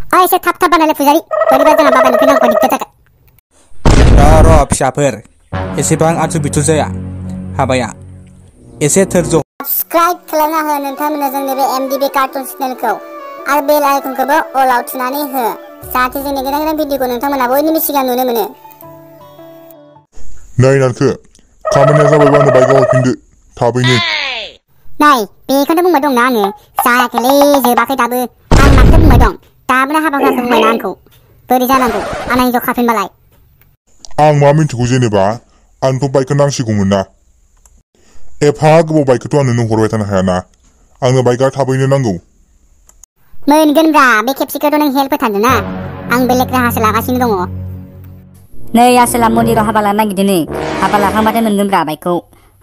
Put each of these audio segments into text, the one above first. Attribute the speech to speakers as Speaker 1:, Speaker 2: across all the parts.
Speaker 1: एसे थाब थाब बानायलाय फुजारि बोरैबा जोंहा बाबानो फैनांगौ दिगदार जागोन।
Speaker 2: र' फिसाफोर एसेबां आथु बिथु जाया हाबाया एसे धोर्ज'।
Speaker 1: साबस्क्राइब खालामना हो नोंथांमोना जोंनि बे MDB कार्टुन चेनेलखौ आरो बेल आइकनखौबो अलाव थुनानै हो जाहाथे जोंनि गोदान गोदान भिडिअखौ नोंथांमोना बयनिबो सिगां नुनो मोनो।
Speaker 3: नै नारखो खामानिया जाबायबा आंनो बाइकआव हरफिनदो थाबैनो।
Speaker 1: नै बेखौनो बुंबाय दंना आङो जायाखैलै जोबाखै दाबो आं माथो बुंबाय दं दाबोनो हाबा होआखै बुंबायना आंखौ बोरै जानांगौ आंना हिनजाव खाफिनबालाय।
Speaker 3: आं मा मिन्थिगौ जेनेबा आंथ' बाइकखौ नांसिगौमोन ना एफा गोबाव बाइकखौथ' आं नोंनो हरबाय थानो हायाना आंनो बाइकआ थाबैनो नांगौ।
Speaker 1: मोनगोनब्रा बे खेबसेखौथ' नों हेल्प होथारदो ना आं बेलेग राहासो लागासिनो दङ।
Speaker 4: नै आसोला मन्दिराव हाबा लानो नागिरदों हाबा लाखांबाथाय मोनगोनब्रा बाइकखौ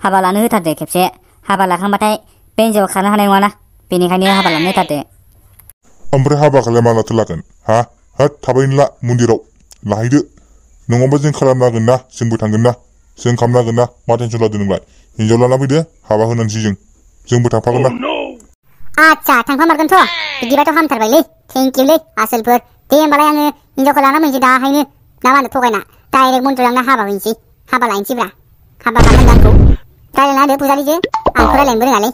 Speaker 4: हाबा लानो होथारदो खेबसे हाबा लाखांबाथाय बे हिनजावा खारनो हानाय नङाना बेनिखायनो हाबा लानो होथारदो।
Speaker 3: ओमफ्राय हाबाखौलाय मालाथो लागोन हा होद थाबैनो ला मन्दिराव लाहैदो नङाबा जों खालामनो हागोन ना जोंबो थांगोन ना जों खालामनो हागोन ना मा टेनसन लादो नोंलाय हिनजाव लाना फैदो हाबा होनांसै जोंबो थांफागोन ना।
Speaker 1: आच्छा थांफामारगोनथ' बिदिबाथ' हामथारबायलै थेंकिउलै आसोलफोर दे होमबालाय आङो हिनजावखौ लाना फैनोसै दाहायनो ना मा होनो थगायना डाइरेक्ट मन्दिराव लांना हाबा हैनोसै हाबा लायनोसैब्रा हाबा खालामनांगौ आंखौ रायलायना होदो फुजारिजों आंथ' रायलायनोबो रोङालै।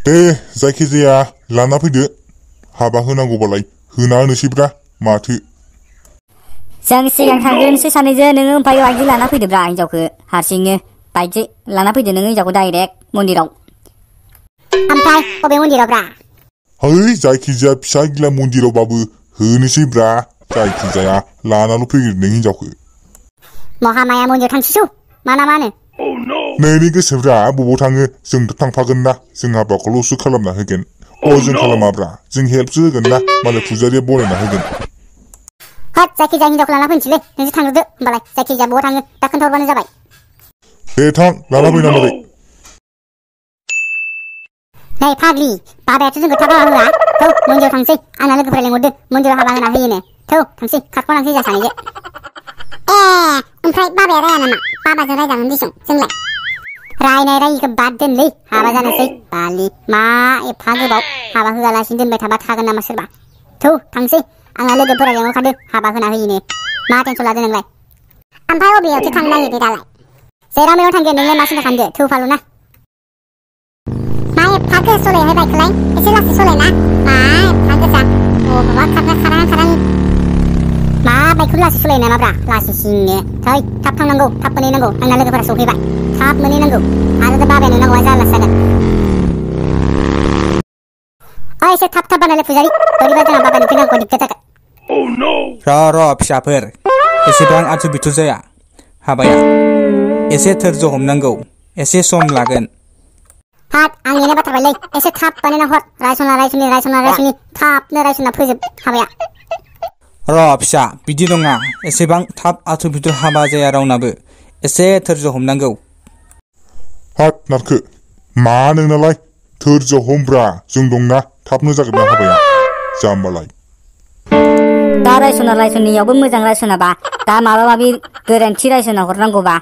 Speaker 3: दे जायखिजाया लाना फैदो हाबा होनांगौबालाय होना होनोसैब्रा माथो।
Speaker 4: जों सिगां थांग्रोनोसै सानैजों नोङो ओमफ्राय बाइकजों लाना फैदोब्रा हिनजावखौ हारसिंनो बाइकजों लाना फैदो नोङो हिनजावखौ डाइरेक्ट मन्दिराव।
Speaker 1: ओमफ्राय बबे मन्दिरावब्रा?
Speaker 3: है जायखिजाया फिसा गिला मन्दिरावबाबो होनोसैब्रा जायखिजाया लानाल' फैगोन नों हिनजावखौ।
Speaker 1: महामाया मन्दिराव थांसैसौ माना मा होनो?
Speaker 3: नोंनि गोसोब्रा बबाव थाङो जोंथ' थांफागोन ना जों हाबाखौल'सो खालामना होगोन जों खालामाब्रा जों हेल्पसो होगोन ना मालाय फुजारिया बनायना होगोन।
Speaker 1: होद जायखिजाया हिनजावखौ लाना फैनोसैलै नोंसोर थांग्रोदो होमबालाय जायखिजाया बबाव थाङो दा खोन्थाहरबानो जाबाय।
Speaker 3: दे थां लाना फैनांगौलै।
Speaker 1: नै फाग्लि बाबायाथ' जोंखौ थाब हाबा होआ थौ मन्दिराव थांसै आंना लोगोफोरा लेंहरदो मन्दिराव हाबा होना होयोनो थौ थांसै खारख'लांसै जा सानैजों। ओमफ्राय बाबाया राया नामा बाबाजों रायजागोन दिसं जोंलाय रायनाय रायिखौ बाद दोनलै हाबा जानोसै बालि मा एफा गोबाव हाबा होआलासिनो दोनबाय थाबा थागोन नामा सोरबा थौ थांसै आंना लोगोफोरा लेंहरखादो हाबा होना होयोनो मा टेनसन लादो नोंलाय। ओमफ्राय बबेयावथो थांनो नागिरदो दालाय? जेराव थांगोन नोंलाय मा सिन्था खालामदो थौ फालु ना। मा एफा गोसा सलायहाय बाइकखौलाय एसे लासै सलायना मा एफा गोसा बबावबा खारां मा बाइकखौ लासै सलायो नामाब्रा लासैसिनो थै थाब थांनांगौ थाब मोनहैनांगौ आंना लोगोफोरा सफैबाय थाब मोनहैनांगौ आरो दा बाबायानो नांगौआ जारलासो जागोन। एसे थाब थाब बानायलाय फुजारि बोरैबा जोंहा बाबानो फैनांगौ दिगदार जागोन।
Speaker 2: र' फिसाफोर एसेबां आथु बिथु जाया हाबाया एसे धोर्ज' हमनांगौ एसे सम लागोन।
Speaker 1: हाब आं नेनो बाथारबायलै एसे थाब बानायना हर रायसना थाबनो रायसना फोजोब हाबाया।
Speaker 2: र' फिसा बिदि नङा एसेबां थाब आथु बिथु हाबा जाया रावनाबो एसे धोर्ज' हमनांगौ।
Speaker 3: हाब नारखो मा नोंनालाय धोर्ज' हमब्रा जों दंना थाबनो जागोन ना हाबाया जाम्बालाय।
Speaker 4: दा रायसनियावबो मोजां रायसनाबा दा माबा माबि गोरोन्थि रायसना हरनांगौबा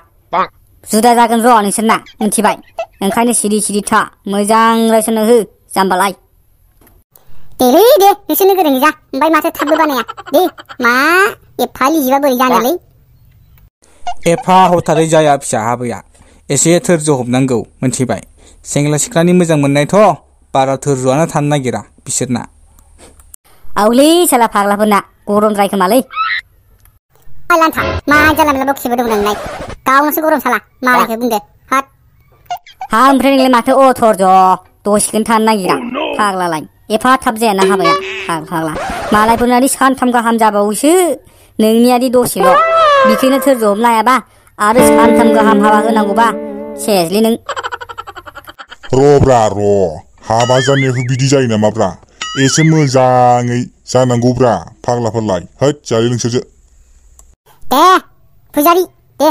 Speaker 4: जुदा जागोन र' नोंसोरना मिथिबाय ओंखायनो सिरि था मोजां रायसना हो जाम्बालाय।
Speaker 1: देलै दे नोंसोरनो गोरों जा ओमफ्राय माथो थाबबो बानाया दे मा एफा लिजिबा बोरै जानोलै।
Speaker 2: एफा हथारै जाया फिसा हाबाया एसे धोर्ज' हमनांगौ मिथिबाय सेंग्रा सिख्लानि मोजां मोननायथ' बारा धोर्ज'आनो थानो नागिरा बिसोरना।
Speaker 4: औलै साला फाग्लाफोरना गरमद्राय खोमालै।
Speaker 1: लान्था मा जानला मोनला बखिबो दं नोंलाय गावनोसो गरम साला मालायखौ बुंदो हाद।
Speaker 4: हा ओमफ्राय नोंलाय माथो अथर्ज दसेखौनो थानो नागिरा फाग्लालाय एफा थाब जायाना हाबाया फाग्ला मालायफोरनादि सानथाम गाहाम जाबावोसो नोंनियादि दसेल' बिखौनो धोर्ज' हमनो हायाबा आरो सानथाम गाहाम हाबा होनांगौबा सेसलै नों।
Speaker 3: र'ब्रा हाबा जानायाव बिदि जायो नामाब्रा एसे मोजाङै जानांगौब्रा फाग्लाफोरलाय होद जायो नोंसोरसो।
Speaker 1: दे फुजारि दे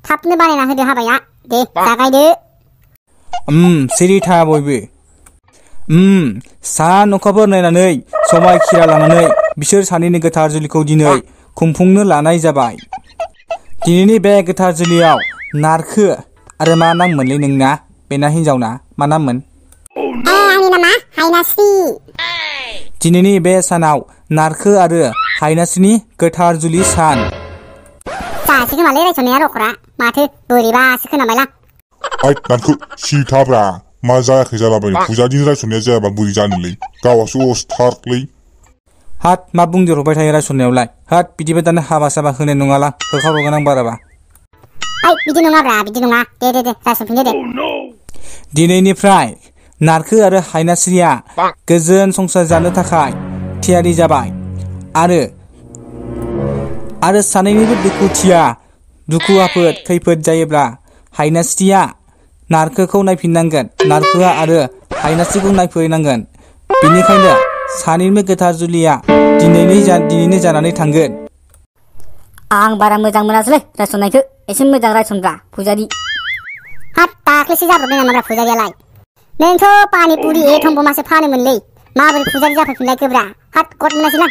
Speaker 1: थाबनो बानायना होदो हाबाया दे जागायदो।
Speaker 2: सिरि था बयबो। सान अखाफोर नायनानै समायखिरा लानानै बिसोर सानैनि गोथार जुलिखौ दिनै खुंफुंनो लानाय जाबाय। दिनैनि बे गोथार जुलियाव नारखो आरो मा नाममोनलै नोंना बेना हिनजावना मा नाममोन?
Speaker 1: आंनि नामा हायनास्रि।
Speaker 2: दिनैनि बे सानाव नारखो आरो हायनास्रिनि गोथार जुलि सान।
Speaker 1: जायासै खोमालै रायसननाया रखरा माथो बोरैबासो खोनाबायलां।
Speaker 3: ओइ नारखो सिरिथाब्रा मा जायाखै जालाबायो फुजादिनि रायसननाया जायाबा बोरै जानोलै गावहासो अस्थारलै।
Speaker 2: हात मा बुंदेरबाय थायो रायसननायावलाय हात बिदिबा दानो हाबा साबा होनाय नङालां होखारहरगोन आं बाराबा।
Speaker 1: ओइ बिदि नङाब्रा बिदि नङा दे रायसनफिनदो दे।
Speaker 2: दिनैनिफ्राय नारखो आरो हायनास्रिया गोजोन संसार जानो थाखाय थियारि जाबाय आरो सानैनिबो दुखु आफोद खैफोद जायोब्ला हायनास्रिया नारखोखौ नायफिननांगोन नारखोआ आरो हायनास्रिखौ नायफैनांगोन। बेनिखायनो सानैनिबो गोथार जुलिया दिनैनो जानानै थांगोन।
Speaker 4: आं बारा मोजां मोनासैलै रायसननायखौ एसे मोजां रायसनब्रा फुजारि।
Speaker 1: हात दाख्लैसो जाब्रबदों नामाब्रा फुजारियालाय नोंथ' पानिपुरि एथम्बमासो फानोमोनलै माबोरै फुजारि जाफैफिनलायखोब्रा हात गद मोनासैलां।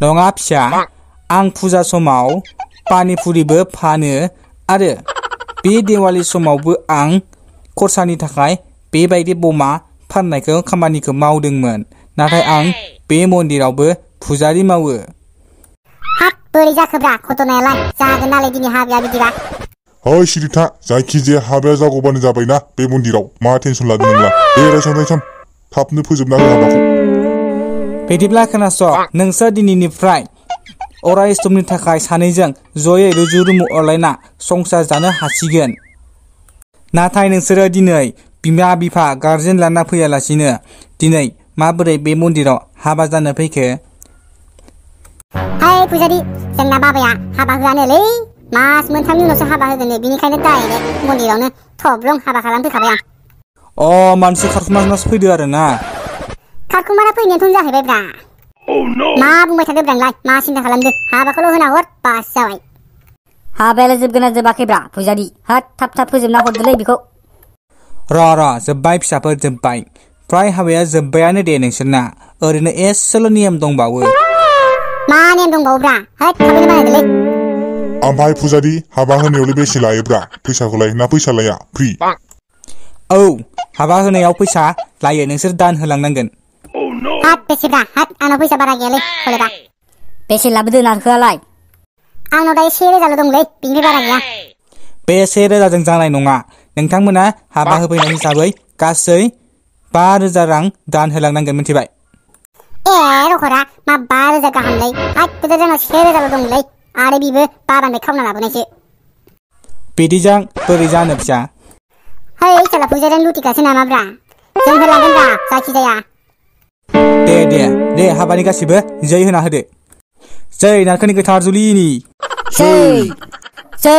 Speaker 2: नङा फिसा आं फुजा समाव पानिपुरिबो फानो आरो बे देवालि समावबो आं खरसानि थाखाय बेबायदि बमा फाननायखौ खामानिखौ मावदोंमोन नाथाय आं बे मन्दिरावबो फुजारि मावो।
Speaker 1: हात बोरै जाखोब्रा घटनायालाय जागोन नालाय दिनै हाबाया बिदिबा।
Speaker 3: ओइ सिरिथा जायखिजाया हाबाया जागौबानो जाबायना बे मन्दिराव मा टेनसन लादों नोंलाय दे रायसन थाबनो फोजोबना हो हाबाखौ।
Speaker 2: बिदिब्ला खोनासं नोंसोर दिनैनिफ्राय अराय समनि थाखाय सानैजों जयै रुजु रुमु अरलायना संसार जानो हासिगोन। नाथाय नोंसोरो दिनै बिमा बिफा गारजेन लाना फैयालासिनो दिनै माबोरै बे मन्दिराव हाबा जानो फैखो?
Speaker 1: हाय फुजारि जोंना बाबाया हाबा होआनोलै मास मोनथामनि उनावसो हाबा होगोन बेनिखायनो डाइरेक्ट मन्दिरावनो थब्लं हाबा खालामफैखाबाय आं।
Speaker 2: मानसि खारखुमानासो फैदो आरो ना?
Speaker 1: खारखुमाना फैनायाथ' जाहैबायब्रा। मा बुंबाय थादोब्रा नोंलाय मा सिन्था खालामदो हाबाखौल' होना हर बास जाबाय।
Speaker 4: हाबायालाय जोबगोना जोबाखैब्रा फुजारि हात थाब फोजोबना हरदोलै बेखौ।
Speaker 2: र' जोब्बाय फिसाफोर जोब्बाय फ्राय हाबाया जोब्बायानो दे नोंसोरना ओरैनो एसेल' नियम दंबावो।
Speaker 1: मा नेम दंबावोब्रा हात थाबैनो बानायदोलै।
Speaker 3: ओमफ्राय फुजारि हाबा होनायावलाय बेसे लायोब्रा फैसाखौलाय ना फैसा लाया फ्रि?
Speaker 2: औ हाबा होनायाव फैसा लायो नोंसोर दान होलांनांगोन।
Speaker 1: हात बेसेब्रा हात आंनाव फैसा बारा गैयालै खलेबा।
Speaker 4: बेसे लाबोदो नारखोआलाय?
Speaker 1: आंनाव दायो 1000 दंलै बिनिफ्राय बारा गैया।
Speaker 2: बे 1000 जानाय नङा नोंथांमोना हाबा होफैनाय हिसाबै गासै 5000 रां दान होलांनांगोन मिथिबाय?
Speaker 1: रखरा मा 5000 गाहामलै हात फुजारिनाव 1000 दंलै आरो बिबो बाबानिफ्राय खावना लाबोनायसो।
Speaker 2: बिदिजों बोरै जानो फिसा?
Speaker 1: है साला फुजारियानो लुटिगासो नामाब्रा जों होलांगोनब्रा जायखिजाया।
Speaker 2: दे हाबानि गासिबो जै होना होदो। जै नारखोनि गोथार जुलिनि
Speaker 3: जै